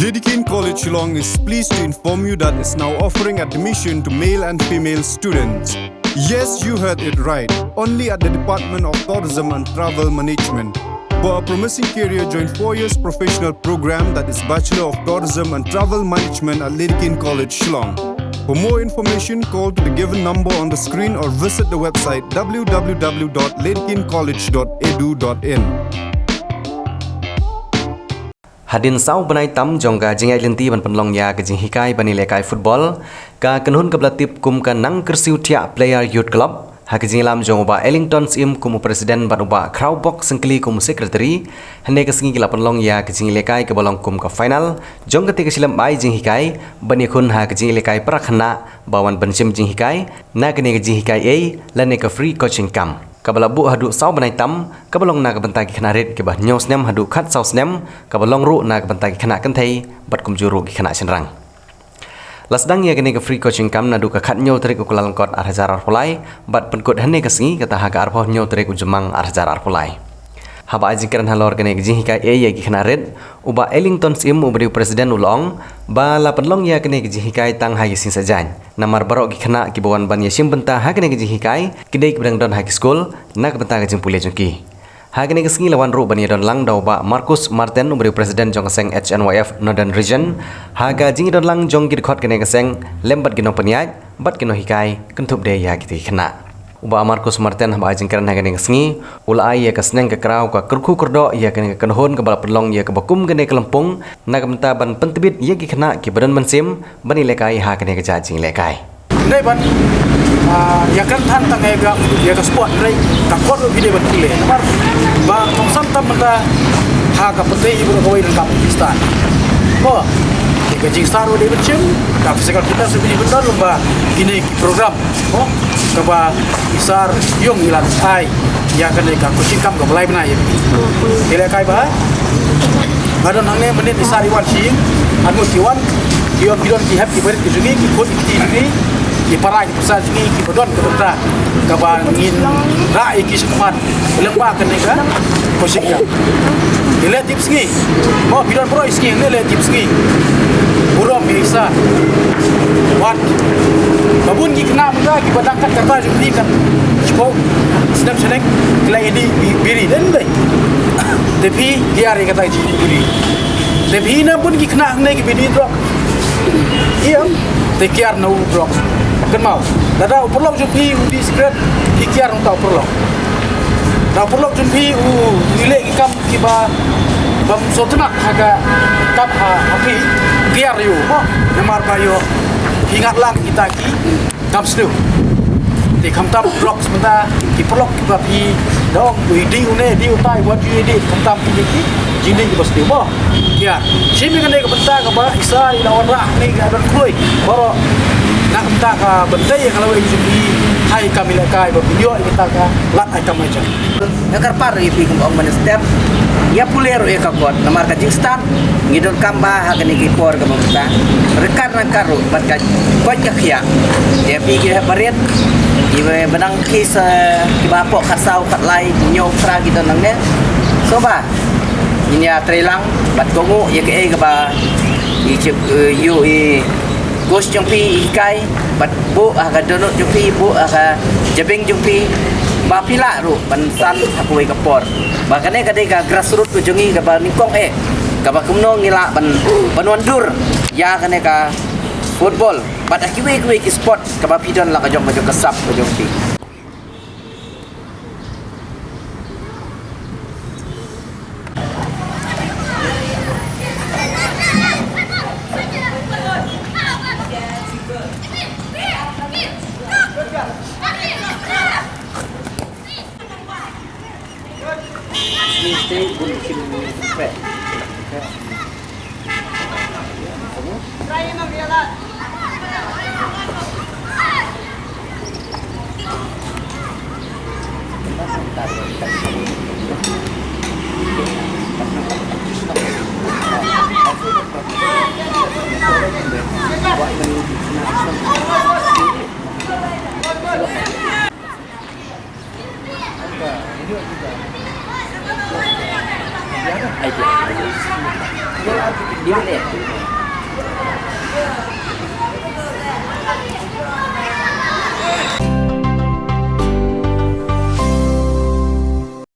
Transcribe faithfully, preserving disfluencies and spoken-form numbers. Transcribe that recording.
Dedekind College Shillong is pleased to inform you that it's now offering admission to male and female students. Yes, you heard it right. Only at the Department of Tourism and Travel Management. For a promising career, join four years professional program, that is Bachelor of Tourism and Travel Management at Dedekind College Shillong. For more information, call to the given number on the screen or visit the website w w w dot dedekind college dot e d u dot i n. Hadien saw bnai tam jong ka jingïaid lynti ban pynlong ïa ka jinghikai ban ïalehkai football, ka kynhun kaba la tip kum ka Nangkyrsiew Thiah Player Youth Club, ha ka jingïalam jong u Bah Ellington Syiem kum u president bad u Bah Khrawbok Syngkli kum u secretary, hynne ka sngi ki la pynlong ïa ka jingïalehkai kaba long kum ka final jong katei ka shlem bai jinghikai ban ïakhun ha ka jingïalehkai para khynnah ba wan pynshim jinghikai na kane ka jinghikai ei lane ka free coaching camp, kaba la buh haduh saw bnai tam, kaba long na ka bynta ki khynnah rit kiba hynñiew snem haduh khatsaw snem, kaba long ruh na ka bynta ki khynnah kynthei bad kumjuh ruh ki khynnah shynrang. La sdang ïa kane ka free coaching camp naduh ka khathynñiew tarik u Kyllalyngkot arhajar arphew lai, bad pynkut hynne ka sngi kata ha ka arphew hynñiew tarik u Jymmang arhajar arphew lai. Haba ai jingkren halor kane ka jinghikai ei ïa ki khynnah rit, u Bah Ellington Syiem uba dei u president u la ong ba la pynlong ïa kane ka jinghikai tang ha ki sngi saitjaiñ, namar baroh ki khynnah kiba wan ban ïashim bynta ha kane ka jinghikai ki dei kiba dang don ha ki skul na ka bynta ka jingpule jong ki. Ha kane ka sngi la wan ruh ban ïadon lang da u Bah Marcus Martin uba dei u president jong ka seng H N Y F Northern Region ha ka jingïadon lang jong ki dkhot kane ka seng lem bad ki nongpynïaid bad ki nonghikai kynthup de ïa kitei ki khynnah. U Bah Marcus Martin haba ai jingkren ha kane ka sngi u la ai ïa ka sneng ka kraw ka kyrkhu kyrdoh ïa kane ka kynhun kaba la pynlong ïa kaba kum kane ka lympung na ka bynta ban pyntbit ïa ki khynnah kiba don mynsiem ban ïalehkai ha kane ka jait jingïalehkai. Dei ban, ah, ïa kan than tang ïa ka, ïa ka sport, dei ka kot ruh ki dei ban pule. Namar ba kongsan tam mynta ha ka pyrthei baroh kawei ryngkat Pakistan. Mo, ïa ka jingstad ruh dei ban shim, ka physical fitness ruh dei ban don, lem bad kine ki program, mo, kaba i Sar Yung i la ai ïa kane ka coaching camp kaba lai bnai ïa phi. Ïalehkai ba nga don hangne mynnin i Sar i wan sha ïing, hangne ki wan, ki wan, ki don ki hep ki barit ki jong ngi, ki khun ki kti jong ngi, ki para ki pasal jong ngi kiba don ka bynta kaba ngin rah ïa ki sha khmat lyngba kane ka coaching camp. Ïaleh tip sngi. Mo, phi don baroh i sngi, ïaleh tip sngi. Burom ïa i Sar. Wat. Ba bun ki khynnah mynta kiba dang kat kata jong phi, kat shiphew snem shaneng ki la ïa dih bi-, biri, dei ne em? Te phi kiar ïa kata jong biri. Te phi na bun ki khynnah hangne kiba dih drok. Ïa, te kiar na u drok. Kynmaw. Lada u paralok jong phi u dih sikret, phi kiar na uta u paralok. Lada u paralok jong phi u, u ïaleh ki kam kiba bym sngewtynnat ha ka kam ha, ha phi, kiar ïa u, mo, namar ba ïoh phi ngat lang kita ki kam sniew. Te khamtam drugs mynta, ki paralok kiba phi da ong u dih une, dih utai, wat ju dih, khamtam ki dih ki jingdih kiba sniew, mo. Kiar. Shim ïa kane ka bynta kaba i Sar i la wanrah ne ka don khlur baroh na ka bynta ka bynta ïa ka lawei jong phi ha i kam ïalehkai ba phi ïoh ïa kata ka lad ai kam ai jam. Nga kyrpad ruh ïa phi kumba ong mynstep, ïa pule ruh ïa ka kot, namar ka jingstad ngi donkam ba ha kane ki por kaba mynta ryngkat ryngkat ruh bad ka koit ka khiah. Ïa phi ki hep barit, kiba dang ki sa, kiba hapoh khatsaw, khatlai, hynñiew, phra ki don nangne. Sngewbha ngin ïa trei lang bad kohnguh ïa kaei kaba i chip, eh, ïoh i coach jong phi i hikai, bad buh ha ka dohnud jong phi, buh ha ka jabieng jong phi, ba phi lah ruh ban san ha kawei ka por. Ba kane ka dei ka grassroot ka jong ngi kaba nyngkong eh, kaba kumno ngi lah ban, ban wandur ïa kane ka football bad ha kiwei kiwei ki sport kaba phi don la ka jong, ka jong ka sap ka jong phi. Di ba de.